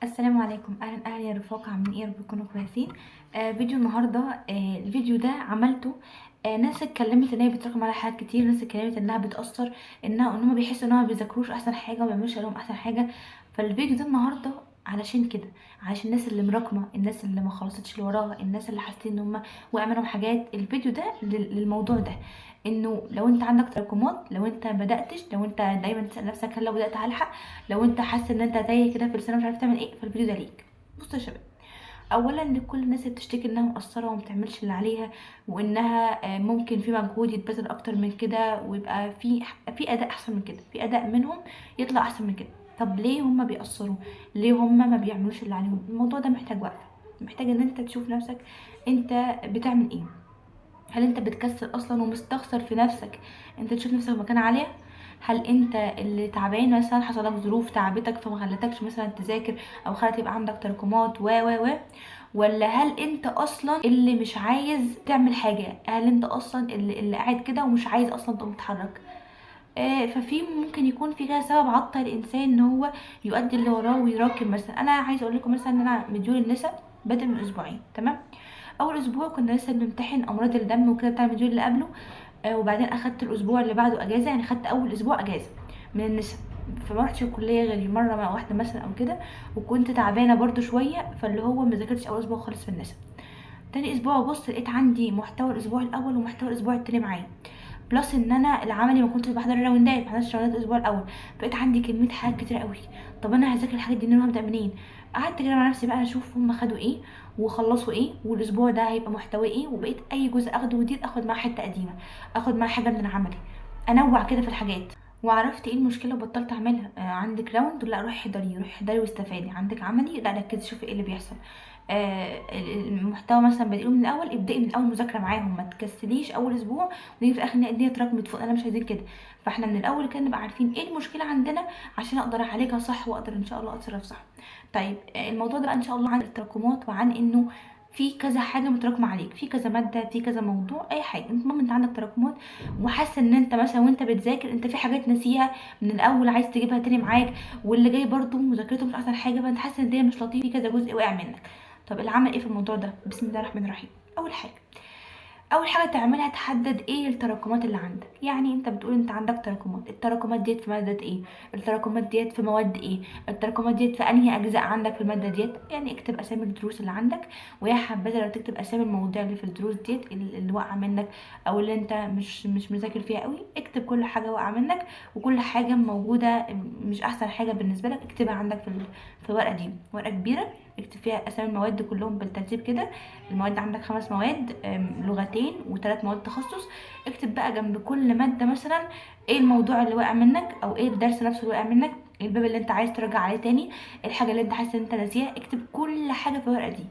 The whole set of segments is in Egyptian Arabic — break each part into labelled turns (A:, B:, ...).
A: السلام عليكم، اهلا اهلا يا رفاقة، عاملين ايه؟ يا رب تكونوا كويسين. فيديو النهارده، الفيديو ده عملته. ناس اتكلمت ان هي بتراكم على حاجات كتير، ناس اتكلمت انها بتاثر، ان هم بيحسوا ان هم ما بيذاكروش احسن حاجة وما بيعملوش لهم احسن حاجة. فالفيديو ده النهارده علشان كده، علشان الناس اللي مراكمه، الناس اللي ما خلصتش اللي وراها، الناس اللي حاسين ان هم وقع منهم حاجات. الفيديو ده للموضوع ده، انه لو انت عندك تراكمات، لو انت ما بداتش، لو انت دايما تسال نفسك هل لو بدات هلحق، لو انت حاسس ان انت تايه كده في السنة مش عارف تعمل ايه، فالفيديو ده ليك. بصوا يا شباب، اولا لكل الناس اللي بتشتكي انها مقصرة وما بتعملش اللي عليها، وانها ممكن في مجهود يتبذل اكتر من كده، ويبقى في اداء احسن من كده، في اداء منهم يطلع احسن من كده. طب ليه هم بيقصروا؟ ليه هم ما بيعملوش اللي عليهم؟ الموضوع ده محتاج وقفه، محتاج ان انت تشوف نفسك انت بتعمل ايه. هل انت بتكسل اصلا ومستخسر في نفسك انت تشوف نفسك مكان عالية؟ هل انت اللي تعبان مثلا، حصل لك ظروف تعبتك فما خلتكش مثلا تذاكر، او خلت يبقى عندك تراكمات و و و ولا هل انت اصلا اللي مش عايز تعمل حاجة؟ هل انت اصلا اللي قاعد كده ومش عايز اصلا تقوم تتحرك؟ ففي ممكن يكون في كذا سبب عطل الانسان ان هو يؤدي اللي وراه ويراكم. مثلا انا عايزه اقول لكم مثلا ان انا module النساء بادئ من اسبوعين، تمام؟ اول اسبوع كنا لسه بنمتحن امراض الدم وكده بتاع ال module اللي قبله، وبعدين اخدت الاسبوع اللي بعده اجازه، يعني خدت اول اسبوع اجازه من النساء، فما رحتش الكلية غير مرة مع واحدة مثلا او كده، وكنت تعبانة برده شوية، فاللي هو ما ذاكرتش اول اسبوع خالص في النساء. تاني اسبوع بص لقيت عندي محتوى الاسبوع الاول ومحتوى الاسبوع التاني معايا، plus ان انا العملي ما كنتش بحضر الراوندات، ما حضرتش راوندات الاسبوع الاول، بقيت عندي كمية حاجات كتير قوي. طب انا هذاكر الحاجات دي منين وهبدا منين؟ قعدت كده مع نفسي بقى اشوف هم خدوا ايه وخلصوا ايه، والاسبوع ده هيبقى محتوى ايه، وبقيت اي جزء اخده جديد اخد معاه حتة قديمة، اخد معاه حاجة من العملي، انوع كده في الحاجات. وعرفت ايه المشكلة وبطلت اعملها. عندك round، لا روحي احضري، روحي احضري واستفادي. عندك عملي، لا ركزي شوفي ايه اللي بيحصل. المحتوى مثلا بادئين من الاول، ابدئي من اول مذاكرة معاهم، ما تكسليش اول اسبوع ونيجي في الاخر نلاقي الدنيا اتراكمت فوق، انا مش عايزين كده. فاحنا من الاول كده نبقى عارفين ايه المشكلة عندنا عشان اقدر اعالجها صح، واقدر ان شاء الله اتصرف صح. الموضوع ده بقى ان شاء الله عن التراكمات، وعن انه في كذا حاجة متراكمه عليك، في كذا مادة، في كذا موضوع، اي حاجة. المهم انت عندك تراكمات، وحاسه ان انت مثلا وانت بتذاكر انت في حاجات ناسيها من الاول عايز تجيبها تاني معاك، واللي جاي برضو مذاكرته مش احسن حاجة، فانت حاسه ان الدنيا مش لطيفة، في كذا جزء واقع منك. طب العمل ايه في الموضوع ده؟ بسم الله الرحمن الرحيم. اول حاجة تعملها تحدد ايه التراكمات اللي عندك. يعني انت بتقول انت عندك تراكمات، التراكمات ديت في مادة ايه، التراكمات ديت في مواد ايه، التراكمات ديت في انهي اجزاء عندك في المادة ديت. يعني اكتب اسامي الدروس اللي عندك، ويا حبذا لو تكتب اسامي المواضيع اللي في الدروس ديت اللي واقعه منك او اللي انت مش مذاكر فيها قوي. اكتب كل حاجة واقعه منك، وكل حاجة موجودة مش احسن حاجة بالنسبة لك اكتبها عندك في الورقة دي، ورقة كبيرة اكتب فيها اسامي المواد كلهم بالترتيب كده. المواد عندك 5 مواد، لغتين وثلاث مواد تخصص. اكتب بقى جنب كل مادة مثلا ايه الموضوع اللي واقع منك، او ايه الدرس نفسه اللي واقع منك، ايه الباب اللي انت عايز ترجع عليه تاني، الحاجة اللي انت حاسس ان انت ناسيها. اكتب كل حاجة في الورقة دي،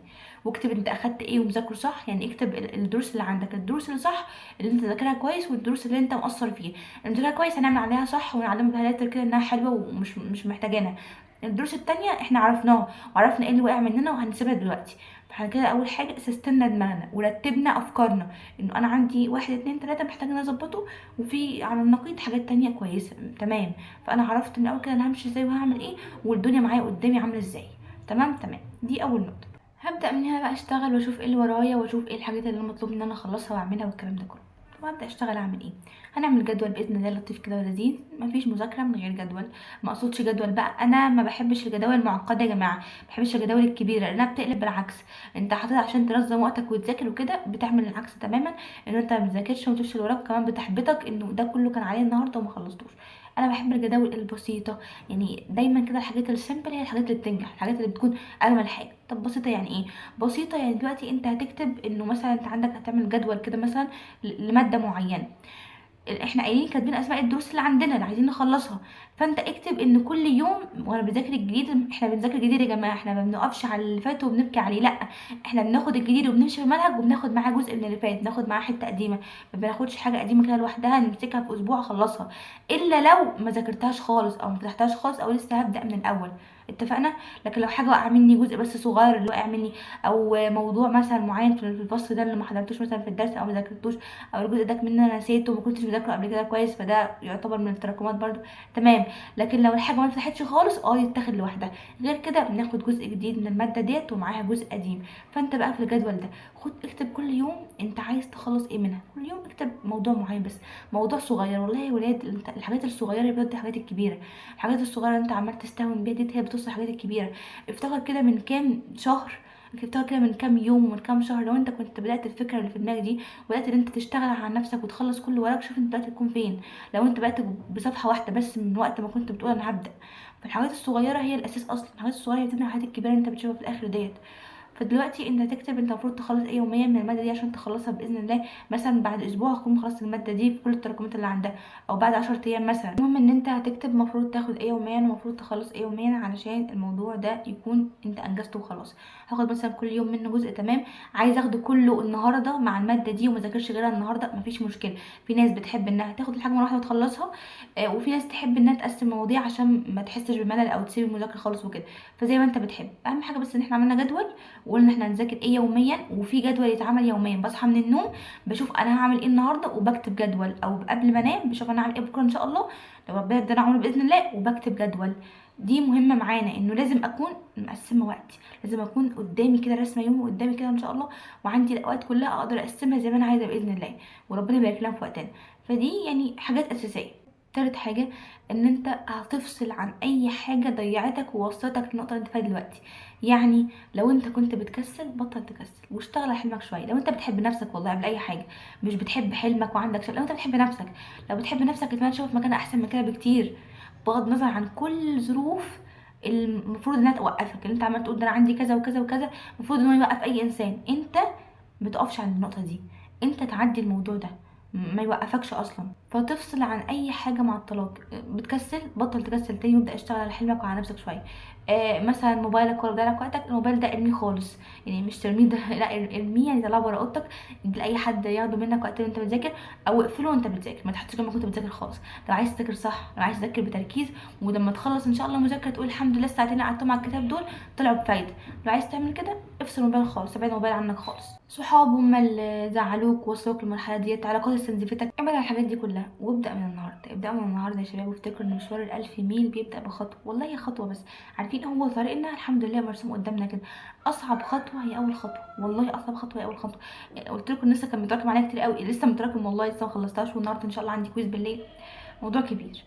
A: واكتب انت اخدت ايه ومذاكره صح. يعني اكتب الدروس اللي عندك، الدروس اللي صح اللي انت ذاكرها كويس، والدروس اللي انت مقصر فيها. اللي مذاكرها كويس هنعمل عليها صح ونعلمها بهالاتر كده انها حلوة ومش مش محتاجينها. الدروس التانية احنا عرفناها وعرفنا ايه اللي واقع مننا وهنسيبها دلوقتي. فاحنا كده اول حاجة سيستمنا دماغنا ورتبنا افكارنا، انه انا عندي 1 2 3 محتاجه ان انا اظبطه، وفي على النقيض حاجات تانية كويسة، تمام. فانا عرفت من الاول كده انا همشي ازاي وهعمل ايه، والدنيا معايا قدامي عامله ازاي. تمام تمام، دي اول نقطة. هبدا من هنا بقى اشتغل واشوف ايه اللي ورايا، واشوف ايه الحاجات اللي المطلوب ان انا اخلصها واعملها والكلام ده كله. طب هبدا اشتغل اعمل ايه؟ هنعمل جدول باذن الله لطيف كده ولذيذ، مفيش مذاكرة من غير جدول. ما اقصدش جدول بقى، انا ما بحبش الجداول المعقدة يا جماعة، ما بحبش الجداول الكبيرة لانها بتقلب بالعكس. انت حاططها عشان تنظم وقتك وتذاكر وكده، بتعمل العكس تماما، ان انت ما بتذاكرش وما تشوفش اللي وراك، كمان بتحبطك انه ده كله كان عليا النهارده وما خلصتوش. انا بحب الجداول البسيطة، يعني دايما كده الحاجات ال simple هي الحاجات اللي بتنجح، الحاجات اللي بتكون اجمل حاجة. طب بسيطة يعني ايه؟ بسيطة يعني دلوقتي انت هتكتب انه مثلا انت عندك هتعمل جدول كده مثلا لمادة معينة، احنا قايلين كاتبين اسماء الدروس اللي عندنا اللي عايزين نخلصها، فانت اكتب ان كل يوم وانا بذاكر الجديد، احنا بنذاكر الجديد يا جماعة، احنا ما بنقفش على اللي فات وبنبكي عليه، لا احنا بناخد الجديد وبنمشي في المنهج وبناخد معاه جزء من اللي فات، ناخد معاه حتة قديمة، ما بناخدش حاجة قديمة كده لوحدها نمسكها في اسبوع اخلصها، الا لو ما ذاكرتهاش خالص او ما فتحتهاش خالص او لسه هبدا من الاول. اتفقنا؟ لكن لو حاجة وقع مني جزء بس صغير اللي وقع مني، او موضوع مثلا معين في الفصل ده اللي ما حضرتوش مثلا في الدرس او ما ذاكرتوش، او الجزء ده مني انا نسيته وما كنتش مذاكرة قبل كده كويس، فده يعتبر من التراكمات برده، تمام. لكن لو الحاجة ما اتفتحتش خالص يتاخد لوحدها. غير كده بناخد جزء جديد من المادة ديت ومعاها جزء قديم. فانت بقى في الجدول ده خد اكتب كل يوم انت عايز تخلص ايه منها، كل يوم اكتب موضوع معين بس، موضوع صغير. والله يا ولاد الحاجات الصغيرة بتودي الحاجات الكبيرة، الحاجات الصغيرة اللي انت عمال تستهون بيها دي هي بتوصل الحاجات الكبيرة. افتكر كده من كام شهر، افتكر كده من كام يوم ومن كام شهر، لو انت كنت بدات الفكرة اللي في دماغك دي وبدات ان انت تشتغل على نفسك وتخلص كل ورقك، شوف انت بدات تكون فين. لو انت بدات بصفحة واحدة بس من وقت ما كنت بتقول انا هبدا. فالحاجات الصغيرة هي الاساس اصلا، الحاجات الصغيرة هي بتبني الحاجات الكبيرة اللي انت بتشوفها في الاخر ديت. فدلوقتي انت هتكتب انت المفروض تخلص ايه يوميا من المادة دي عشان تخلصها باذن الله. مثلا بعد اسبوع هكون خلصت المادة دي في كل التراكمات اللي عندها، او بعد 10 ايام مثلا. المهم ان انت هتكتب المفروض تاخد ايه يوميا ومفروض تخلص ايه يوميا علشان الموضوع ده يكون انت انجزته وخلاص. هاخد مثلا كل يوم منه جزء، تمام. عايز اخده كله النهارده مع المادة دي وما ذاكرش غيرها النهارده، مفيش مشكلة. في ناس بتحب انها تاخد الحاجة مرة واحدة وتخلصها، وفي ناس تحب انها تقسم مواضيع عشان ما تحسش بملل او تسيب المذاكرة خالص وكده. فزي ما انت بتحب، اهم حاجة بس ان احنا عملنا جدول وقلنا احنا هنذاكر ايه يوميا، وفي جدول يتعمل يوميا. بصحى من النوم بشوف انا هعمل ايه النهارده وبكتب جدول، او قبل ما انام بشوف انا هعمل ايه بكره ان شاء الله لو ربنا ادانا عمر باذن الله، وبكتب جدول. دي مهمة معانا، انه لازم اكون مقسمة وقتي، لازم اكون قدامي كده رسمه يومي قدامي كده ان شاء الله، وعندي الاوقات كلها اقدر اقسمها زي ما انا عايزه باذن الله، وربنا يبارك لنا في وقتنا. فدي يعني حاجات اساسية. تالت حاجة ان انت هتفصل عن اي حاجة ضيعتك ووصلتك للنقطة اللي انت فيها دلوقتي. يعني لو انت كنت بتكسل بطل تكسل واشتغل على حلمك شوية. لو انت بتحب نفسك والله قبل اي حاجة، مش بتحب حلمك وعندك شغل، لو انت بتحب نفسك، لو بتحب نفسك اتمنى تشوف مكان احسن من كده بكتير، بغض النظر عن كل ظروف المفروض انها توقفك. اللي انت عمال تقول ده انا عندي كذا وكذا وكذا، المفروض ان هو يوقف اي انسان. انت ما تقفش عند النقطة دي، انت تعدي الموضوع ده، ما يوقفكش اصلا. فتفصل عن اي حاجة مع الطلاق. بتكسل بطل تكسل تاني وابدا اشتغل على حلمك وعلى نفسك شوية. مثلا موبايلك ولا ضيع وقتك، الموبايل ده ارميه خالص، يعني مش ترميه ده لا ارميه، يعني طلعه بره اوضتك لاي حد ياخده منك وقت انت بتذاكر، او اقفله وانت بتذاكر، ما تحطش جنبك وانت بتذاكر خالص. لو عايز تذاكر صح، لو عايز تذاكر بتركيز، ولما تخلص ان شاء الله مذاكرة تقول الحمد لله الساعتين اللي قعدتهم على الكتاب دول طلعوا بفايده. لو عايز تعمل كده افصل الموبايل خالص، ابعد الموبايل عنك خالص. صحاب هم اللي زعلوك ووصلوك للمرحلة ديت، علاقات استنزفتك، ابعد عن الحاجات دي كلها وابدا من النهارده. ابدا من النهارده يا شباب، وافتكروا ان مشوار ال1000 ميل بيبدا بخطوة، والله خطوة بس. عارفين هو طريقنا الحمد لله مرسوم قدامنا كده. اصعب خطوة هي اول خطوة، والله اصعب خطوة هي اول خطوة. قلت لكم لسه كان متراكم عليا كتير قوي، لسه متراكم والله، لسه ما خلصتهاش، والنهارده ان شاء الله عندي quiz بالليل، موضوع كبير.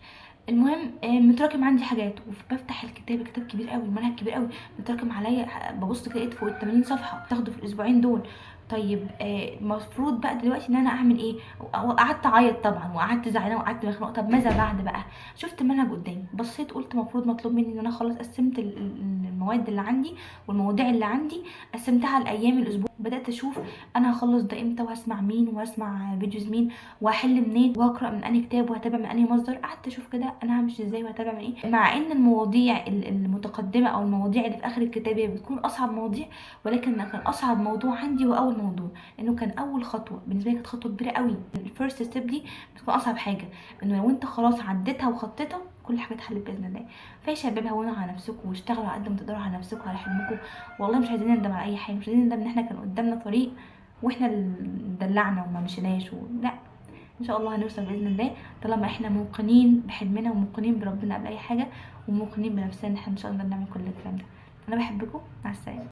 A: المهم متراكم عندي حاجات، وبفتح الكتاب، كتاب كبير قوي، المنهج كبير قوي متراكم عليا، ببص كده لقيت فوق ال 80 صفحة تاخده في الاسبوعين دول. طيب المفروض بقى دلوقتي ان انا اعمل ايه؟ قعدت اعيط طبعا، وقعدت زعلانة، وقعدت مخنوقه. طب ماذا بعد بقى؟ شفت المنهج قدامي، بصيت قلت المفروض مطلوب مني ان انا خلاص قسمت المواد اللي عندي والمواضيع اللي عندي، قسمتها على ايام الاسبوع. بدات اشوف انا هخلص ده امتى، وهسمع مين، وهسمع videos مين، وهحل منين، وهقرا من انهي كتاب، وهتابع من انهي مصدر. قعدت اشوف كده انا همشي ازاي وهتابع من ايه، مع ان المواضيع المتقدمة او المواضيع اللي في اخر الكتاب هي بتكون اصعب مواضيع، ولكن كان اصعب موضوع عندي هو اول موضوع، لانه كان اول خطوة بالنسبة لي، كانت خطوة كبيرة قوي. ال first step دي بتكون اصعب حاجة، انه لو انت خلاص عديتها وخطيتها كل حاجة اتحلت باذن الله. فيا شباب هونوا على نفسكم واشتغلوا على قد ما تقدروا على نفسكم وعلى حلمكم. والله مش عايزين نندم على اي حاجة، مش عايزين نندم ان احنا كان قدامنا طريق واحنا اللي دلعنا وما مشيناش لا، ان شاء الله هنوصل باذن الله طالما احنا موقنين بحلمنا وموقنين بربنا قبل اي حاجة وموقنين بنفسنا ان احنا ان شاء الله نعمل كل الكلام ده. انا بحبكم، مع السلامة.